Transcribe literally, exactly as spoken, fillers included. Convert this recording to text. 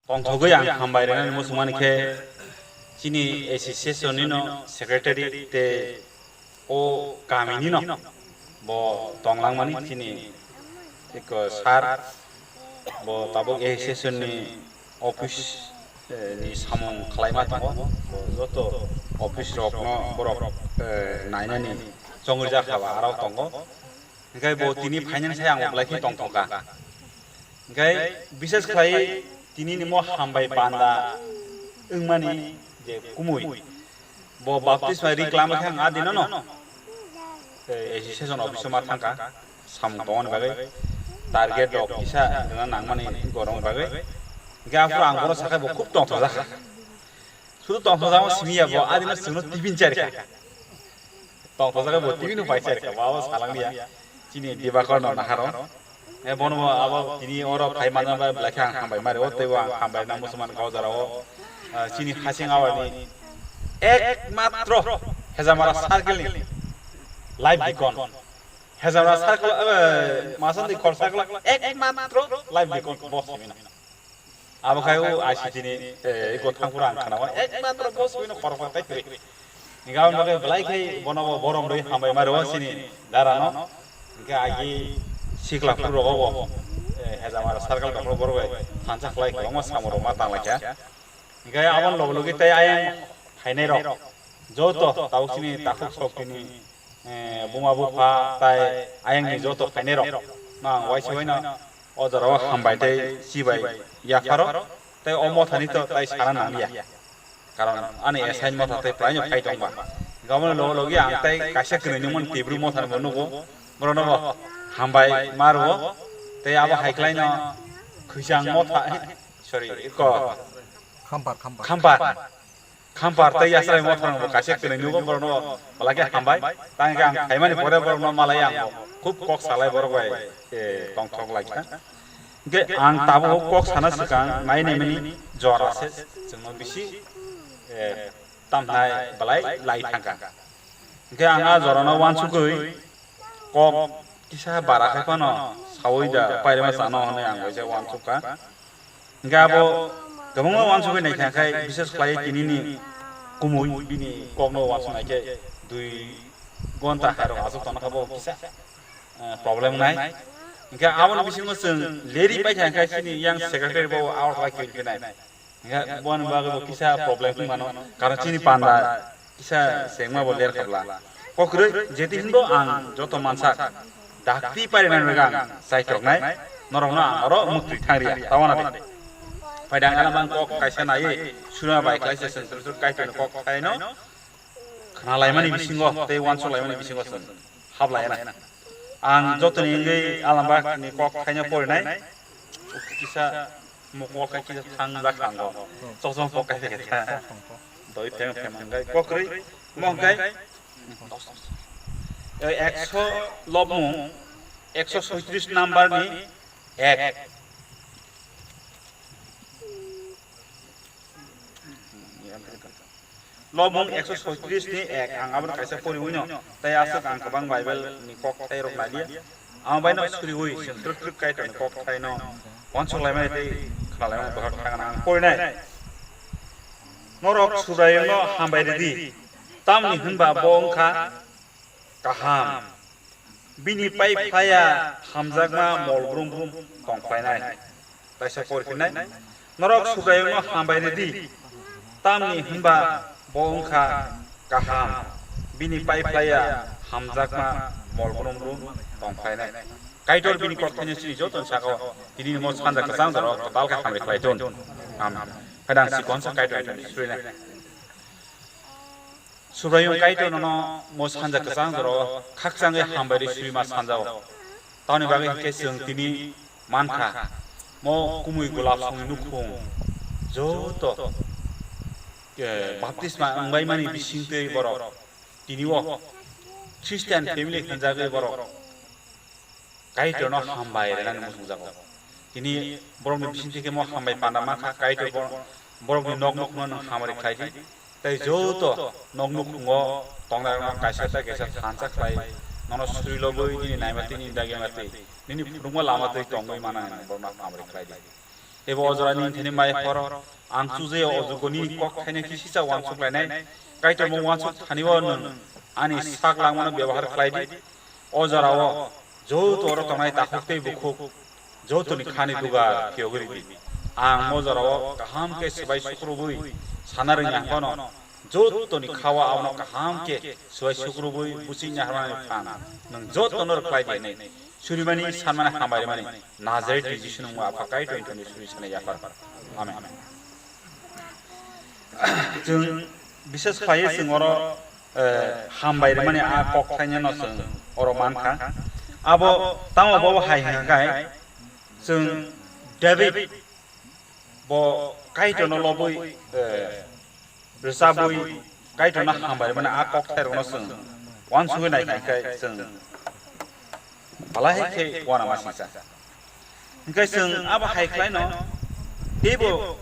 Tongthogwi ang hambai rwnani muchungmani khe chini association nino secretary tei o kami nino bo tonglangmani chini eko sir bo tabuk association ni office, eh, ni samung khlaima tongo. Bo joto office rokno borok, eh, nainani chongrijak haba arok tongo. Hingke bo tini finance hai ang belai khe tongthokha. Hingke bises khlai tini ni mo hambai panda wngmani je kumui. Bo baptisma ri klama khe ang adino no. Eh, association office ma thangka samung tongmani bagwi. Target rok kisa rwna nangmani gorong bagwi. Hingke aphuru ang bono sakai bo khub tongthokjak. Sudu tongthokjak simi ya bo adino chwngno tibin chari kha. Tongthokjak bo tibin pai chari kha. Bo abo salang ya. Chini Dibakor no naharo. E bono abo tini oro phai manna ba belai khe ang hambai mari o tei bo ang hambai na musulman gau jara o, ah, chini hasing awar ni ekmatro Hezamara circle ni live dikon. Hezamara circle, eh, Masandi khor circle ekmatro live dikon boss mina. Abo khai o I C T ni, eh, iko thangphuru ang khana o ekmatro boss mina khor khor tai twi. Hingke aboni bagwi belai khe bono bo borom rwi hambai ma rwo chini dara no. Hingke agi sikla phuru rogo bo, eh, Hezamara circle tongphuru borok bai thansa khlai kwbangma samung rok ma tang lai kha. Hingke aboni loge loge tei ayang phainai rok joto tabuk chini takhuk sok tini, eh, buma bupha tai ayang ni joto phainai rok no ang waisa waino o jora o hambai tei chibai yapharo tei o mothani to tai sana nang ya. Karon ani S I ni motha tei praino phai tong ba. Gabon logo logi ang tai kaisa kwnwi nungmani tibru motha no nugo. Borok no bo hambai ma rwo. Tei abo hai khlai no khwisang motha, sorry, ko Khampar, khampar. Khampar. Khampar tei yasrai motha no bo kaisa kwnwi nugo borok no bo belai khe hambai. Tang khe ang phaimani pore borok no malai ang bo khub kok salai borok bai, eh, tongthok lai kha. Hingke ang tabuk kok sana swkang nai naimani jora se chwngno bisi, eh, tamnai belai lai thangkha. Hingke ang a jorano wansugwi kok kisa bara khai phano saui da pairema sano hwnwi ang waisa wansukha. Hingke abo kwbangma wansugwi naikha khai bises khlai tinini kumui bini kokno wansuk naikhe dui gonta hairok aswk tongna kha bo kisa, eh, problem nai. Hingke aboni bisingo chwng leri paikha khai chini yang secretary bo out lai khe nai. Hingke boni bagwi bo kisa problem wng mano, karon chini panda kisa sengma bo ler khabla. Kokrwi jeti hinbo ang joto mansa dakti parinani bagwi ang chaikroknai, norokno ang oro muktwi thangriya, tawana de. Phaidang gana bang kok kaisa naiwi, suna bai khlaisa chwng chwng Kaitorni kok thaino khna laimani bisingo tei uansuk laimani bisingo chwng hap laina. Ang jotoni wngwi Alambak ni kok thaino porinai. Kisa mokol khai kisa thang jak thango. Chokchong kok khai khe kha. Doi pheng pheng hwnkhai kokrwi mo hwnkhai. Ekso lobmung ekso soitris number ni ek. Lobmung ekso soitris ni ek, ang abono kaisa poriwi no, tei aswk ang kwbang Bible ni kok tei rok nai liya. Ang bai no suriwi chwng twrwk twrwk Kaitor ni kok tei no uansuk laimani tei khna laimani bohor thangna ang porinai. Norok Subraiyung no hambai ridi, tamni hwnba bo wngkha kaham. Bini pai phlaiya hamjakma mol brum brum tong phlainai. Taisa por phinai. Norok Subraiyungno hambai ridi. Tamni hwnba bo wngkha kaham. Bini pai phlaiya hamjakma mol brum brum tong phlainai. Kaitor bini kok thaino chini joto saka o tini mo sanja kwchang jora o kwtal khe hamri khlai thun. Amen. Phaidang si konsa Kaitor ni srinai. Subraiyung Kaitor nono mo sanja kwchang jora o khakchangwi hambai rwi srima sanja o. Tamoni bagwi hinkhe chwng tini mankha, mo kumui golap songni nukhung joto, eh, baptisma wngbaimani bisingtwi borok tini o Christian family hwnjagwi borok Kaitorno hambai rwnani muchungjago. Tini borokni bisingtwi khe mo hambai panda mankha, Kaitor bo-, borokni nok nukhungno nwng hamari khlai di. Tei joto nok nukhungo tongnairokno kaisa tei kaisa thansa khlai nono suri lobwi nini naima twi, nini dagima twi, nini phunukma lama twi tongwi manna hwnwi borokno hamari khlai di. Teibo o jorani thani mai horo ang chujaya o jugoni kok thaino khe sisa uansuk lainai. Kaitormo uansuk thani o nwng ani sak langmano byabohar khlai di. O jorao joto oro tongnai takhuk tei bukhuk jotoni khani dugar phiyogwi ridi. Ang o jorao kaham khe swbai sukrubwi sana rwngya phano jotoni khao abono kaham khe swbai sukrubwi buchingni harmani phan nwng jotono rwkhlai di hwnwi surimani sanmani hambai rwmani Nazaret ni Jisu ni mungwi Apha Kaitorni thani suri sana yaphar. Amen. Chwng bises khlaiwi chwng oro, eh, hambai rwmani a kok thainano chwng oro mankha. Abo tamo bo hai hwnka khe chwng David bo Kaitorno lobwi, eh, rwchabwi Kaitorno hambai rwmani a kok thairokno chwng uansugwi nai hwnka khe chwng Balai hai khe uanama singcha. Hingkhe chwng abo hai khlaino teibo